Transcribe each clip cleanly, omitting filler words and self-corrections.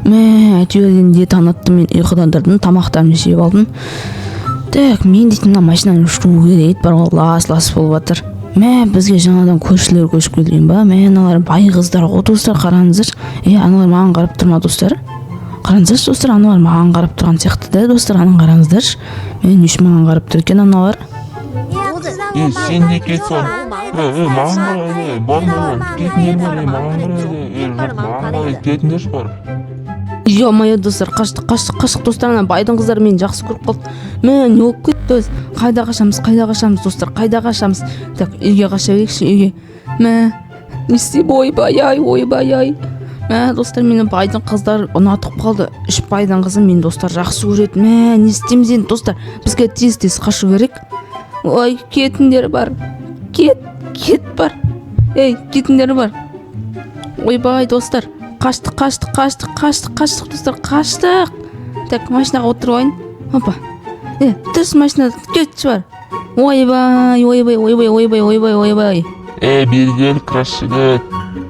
Мә, әйтеуір енді таң атты, мен ұйқыдан тұрдым, тамақтарымды жеп алдым. Так, мен дейтін мына машинаны жуу керек еді бар ғой, лас лас болып жатыр. Мә, бізге жаңадан көршілер көшіп келген ба? Мә, аналар бай қыздар ғой, достар, қараңыздаршы. Е, аналар маған қарап тұр ма, достар? Қараңыздаршы, достар, аналар маған қарап тұрған сияқты да, достар, ананы қараңыздаршы. Мә, не үшін маған қарап тұр екен аналар? Е, сен не кетсің? Е, е, маған қарайды, е, бар маған, кетіңдер бар, е, маған қарайды, е, жоқ, маған қарайды, кетіңдерші бар. Ё-моё, достар, қаштық, қаштық, қаштық, достар, ана байдың қыздары мені жақсы көріп қалды. Мә, не болып кетті өзі? Қайда қашамыз, қайда қашамыз, достар, қайда қашамыз? Так, үйге қаша берейікші, үйге. Мә, не істеймін? Ойбай ай, ойбай ай. Мә, достар, мені байдың қыздары ұнатып қалды. Үш байдың қызы мені, достар, жақсы көреді. Мә, не істейміз енді, достар? Бізге тез тез қашу керек. Ой, кетіңдер бар, кет, кет бар, ей, кетіңдер бар. Ойбай, достар, қаштық, қаштық, қаштық, қаштық, қаштық, достар, қаштық. Так, машинаға отырып алайын. Опа, е, түс машинадан, кетші бар. Ойбай, ойбай, ойбай, ойбай, ойбай, ойбай. Е, бері кел, краш жігіт.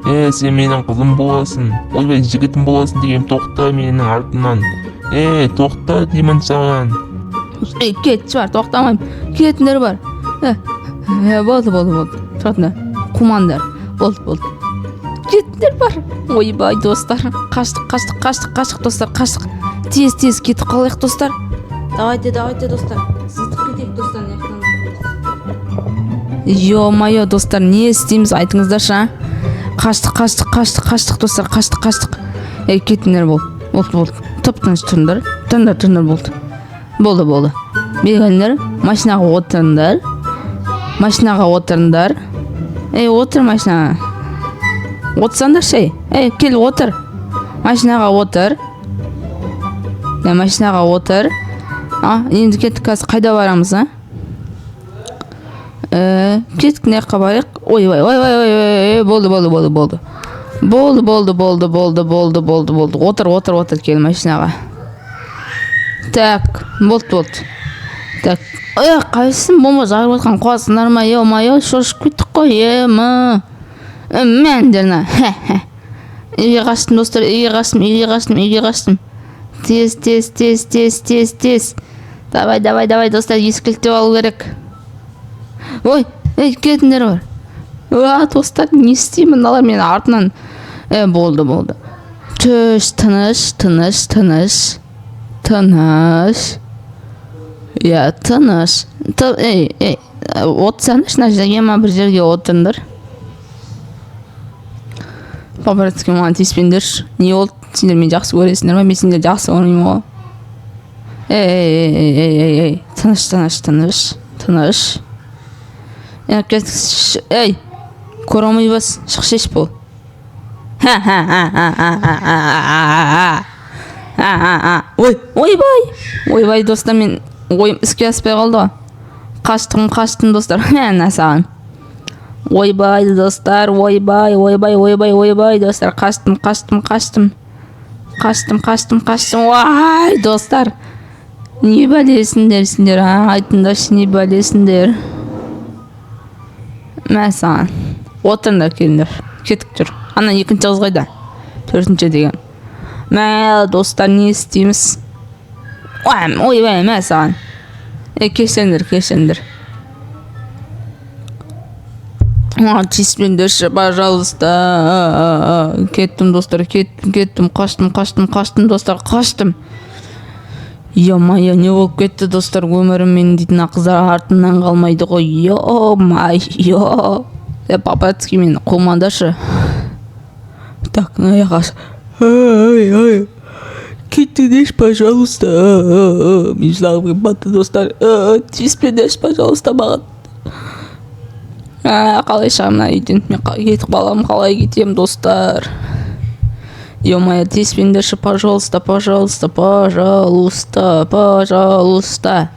Е, сен менің қызым боласың. Ойбай, жігітім боласың деген, тоқта менің артымнан. Е, тоқта деймін саған. Ей, кетші бар, тоқтамаймын, кетіңдер бар. Е, е, болды, болды, болды, тұратыңдар, қумаңдар, болды, болды, кетіңдер бар. Ойбай, достар, қаштық, қаштық, қаштық, қаштық, достар, қаштық. Тез тез кетіп қалайық, достар. Давайте, давайте, достар, зытып кетейік, достар, мына жақтан. Ё-моё, достар, не істейміз, айтыңыздаршы, а? Қаштық, қаштық, қаштық, қаштық, достар, қаштық, қаштық. Ей, кетіңдер, болды, болды, болды, тып тыныш тұрыңдар, тұрыңдар, тұрыңдар, болды, болды, болды. Бері келіңдер, машинаға отырыңдар, машинаға отырыңдар. Ей, отыр машинаға, отырсаңдаршы. Ей, ей, кел, отыр машинаға, отыр. Е, машинаға отыр. А енді кеттік. Қазір қайда барамыз, а? Кеттік, мына жаққа барайық. Ойбай, ойбай, ой, ой, болды, болды, болды, болды, болды, болды, болды, болды, болды, болды, болды. Отыр, отыр, отыр, кел машинаға. Так, болды, болды. Так, е, қайсысын бомба жарып жатқан қуасыңдар ма? Ё-моё, шошып кеттік қой. Е, м мәндер мына. Үйге қаштым, достар, үйге қаштым, үйге қаштым, үйге қаштым. Тез, тез, тез, тез, тез, тез, давай, давай, давай, достар, есік кілттеп алу керек. Ой, ей, кетіңдер бар. Уа, достар, не істеймін? Мыналар менің артынан. Е, болды, болды, түш, тыныш, тыныш, тыныш, тыныш, иә, тыныш. Ей, ей, отырсаңдаршы мына жерге ма, бір жерге отырыңдар. По-братски маған тиіспеңдерші. Не болды, сендер мені жақсы көресіңдер ма? Мен сендерді жақсы көрмеймін ғой. Ей, ей, ей, ей, ей, ей, тыныш, тыныш, тыныш, тыныш. Е, кеттік. Ей, көре алмай бас, шық, шеш бол. Ха ха ха ха ха ха ха ха ха ха. Ой, ойбай, ойбай, достар, мен ойым іске аспай қалды ғой. Қаштым, қаштым, достар. Мә саған. Ойбай, достар, ойбай, ойбай, ойбай, ойбай, достар, қаштым, қаштым, қаштым, қаштым, қаштым, қаштым. Ой, достар, не бәлесіңдер сендер, а? Айтыңдаршы, не бәлесіңдер? Мә саған. Отырыңдар, келіңдер, кеттік, жүр. Ана екінші қыз қайда, төртінші деген? Мә, достар, не істейміз? Ой, ойбай, мә саған. Е, кешіріңдер, кешіріңдер, маған тиіспеңдерші, пожалуйста. Кеттім, достар, кеттім, кеттім, қаштым, қаштым, қаштым, достар, қаштым. Ё-моё, не болып кетті, достар, өмірім? Мен дейтін мына қыздар артымнан қалмайды ғой. Ё-моё, е, по-братски мені қумаңдаршы. Так, мына жаққа. Ай, ай, кетіңдерші, пожалуйста, мен жылағым келіп батты, достар, тиіспеңдерші, пожалуйста, маған. А, қалай шығамын мына үйден мен? Кетіп қаламын, қалай кетемін, достар? Ё-моё, тиіспеңдерші, пожалуйста, пожалуйста, пожалуйста, пожалуйста,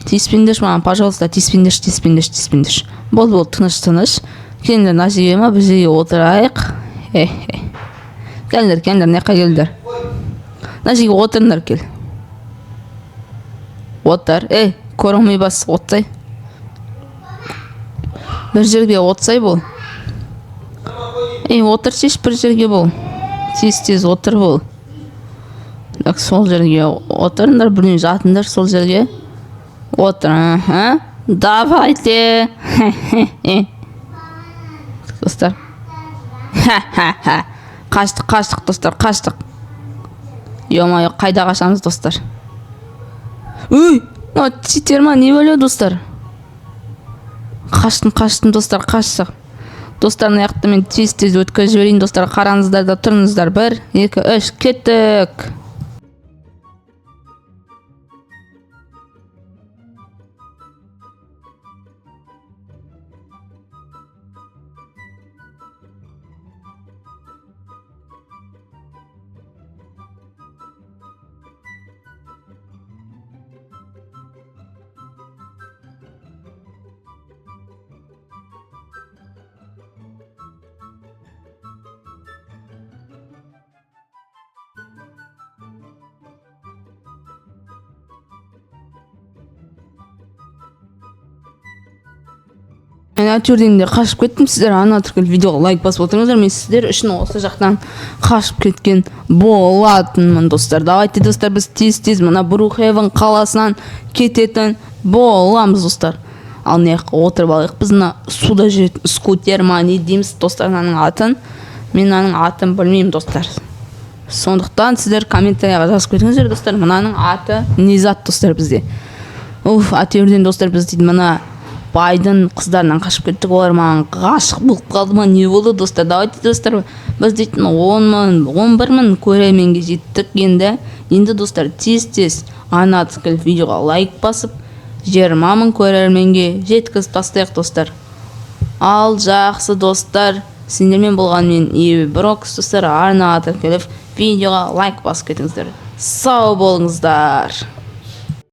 тиіспеңдерші маған, пожалуйста, тиіспеңдерші, тиіспеңдерші, тиіспеңдерші. Болды, болды, тыныш, тыныш. Келіңдер, мына жерге ма, бір жерге отырайық. Хе хе, келіңдер, келіңдер, мына жаққа келіңдер, мына жерге отырыңдар. Кел, отыр. Ей, көре алмай бас, отсай, бір жерге отсай бол. Ей, отырсайшы бір жерге, бол, тез тез отыр, бол. Так, сол жерге отырыңдар, білмеймін, жатыңдар сол жерге. Отыр, аха. Давайте. Достар. Ха-ха-ха. Қаштық, қаштық, достар, қаштық. Ё-моё, қайда қашамыз, достар? Үй, мынау читер ма, не бәле, достар? Қаштым, қаштым, достар, қаштық. Достар, мына жақта мен тез-тез өткізіп жіберейін, достар, қараңыздар да тұрыңыздар. 1, 2, 3, кеттік. Мен әйтеуір де қашып кеттім. Сіздер ана түркіл видеоға лайк басып отырыңыздар. Мен сіздер үшін осы жақтан қашып кеткен болатынмын, достар. Давайте, достар, біз тез-тез мына Брукхейвен қаласынан кететін боламыз, достар. Ал мына жаққа отырып алайық. Біз мына суда жүретін скутер ма, не дейміз, достар, мынаның атын. Мен мынаның атын білмеймін, достар. Сондықтан сіздер комментарияға жазып кетіңіздер, достар. Мынаның аты не зат, достар, бізде. Уф, әйтеуірден, достар, біз дейді мына байдың қыздарынан қашып кеттік. Олар маған ғашық болып қалды ма, не болды, достар? Давайте, достар, біз дейтін 10 мың, 11 мың көрерменге жеттік енді. Енді, достар, тез-тез ана түскіл видеоға лайк басып, 20 мың көрерменге жеткізіп тастайық, достар. Ал жақсы, достар, сендермен болған мен Иви Брокс, достар. Арнаға тіркеліп, видеоға лайк басып кетіңіздер. Сау болыңыздар.